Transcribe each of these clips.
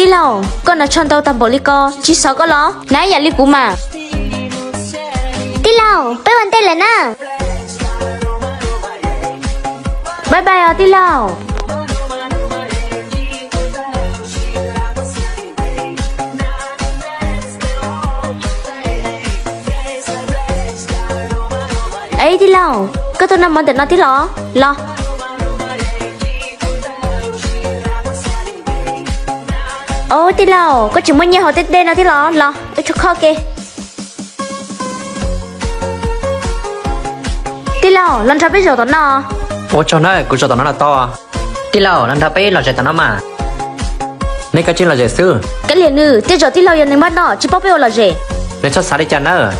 Tij laug, koj hnav tsho ntau tag npaum li ko tsis xov koj los? Hnav ib yam li kuv mas. Tij laug, peb ua ntej lawm na. Bye bye os tij laug. Eb tij laug, koj tuaj noj mov ntawm no thiab los? Los. Ov tij laug, koj tseem muaj nyiaj hauv tej dej no thiab los? Los wb tsho kho ke. Tij laug, los nrog peb zaum tom no. Ua tsaug na, kuv zaum tom no los tau. Tij laug, los nrog peb lom zem tom no mas. Nej koj tseem lom zem xwb. Kav liam nws, tej zaum tij laug yog neeg npaj noj tsis paub peb ua lom zem. Nws txhob xav li cas nawb.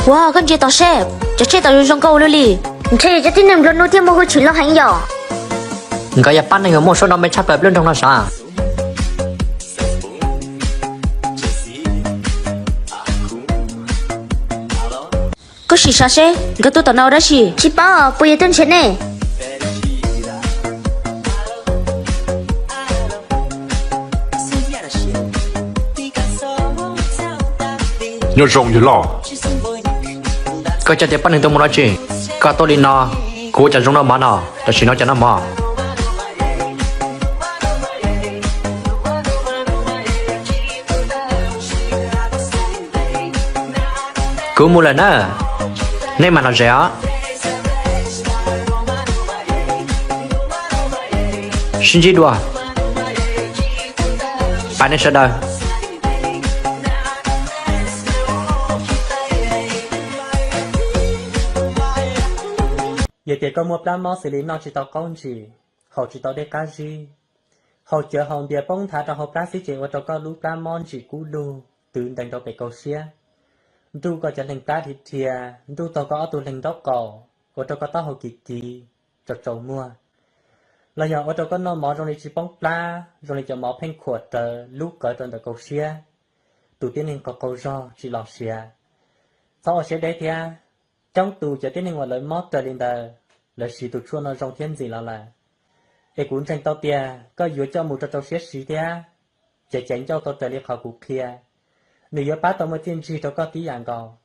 Ua koj ntsia tom seb, cov tsheb tau zoo zoo nkauj ua luaj li. Ntshe yog cov tib neeg nplua nuj thiab muaj hwj chim loj heev yom. Nkawd yog pab neeg uas muaj suab no me tshaj plaws lub nroog no sav. Koj sim xav seb nkawd tuaj tom no ua dab tsi? Tsis paub, puas yog tuaj nrhiav nej? Nyob zoo yawg loj. Koj coj tias pab neeg tuaj mus dab tsi? Koj tuaj li no, kuv ua cas zoo noj mov no, tam sim no cas noj mov. Kuv mus lawm na, nej mam lom zem os. Sib ntsib dua, pais nej sawv daws. Yog tias koj muaj plab mob xws li noj tsis tau qaub ntsis, haus tsis tau dej qab zib, haus cawv haus npias poob nthav rau hauv plab xwb ces ua rau koj lub plab mob ntsim kub lug twv ntees rau pem kaum siab, nruj koj cov leeg plab dhia dhia, nruj tag koj ob tug leeg nraub qaum, ua rau koj taub hau kiv kiv, tsaus tsaus muag, los yog ua rau koj noj mov zoo li tsis poob plab, zoo li cov mov pheej khuam rawv lub qawv rau ntawm kaum siab, tus tib neeg qaug qaug zog tsis los siav. Txhob ua siab deb thiab. Coob tus cov tib neeg uas lawv mob raws li ntawd, lawv siv tus tshuaj no zoo thiab ntxim los lawm. Es kuv ntseeg tau tias koj yuav coj mus rau rau siab siv thiab, ces caiv ncauj tau raws li qhov kuv qhia, nws yuav pab tau muaj txiaj ntsig rau koj tib yam nkaus.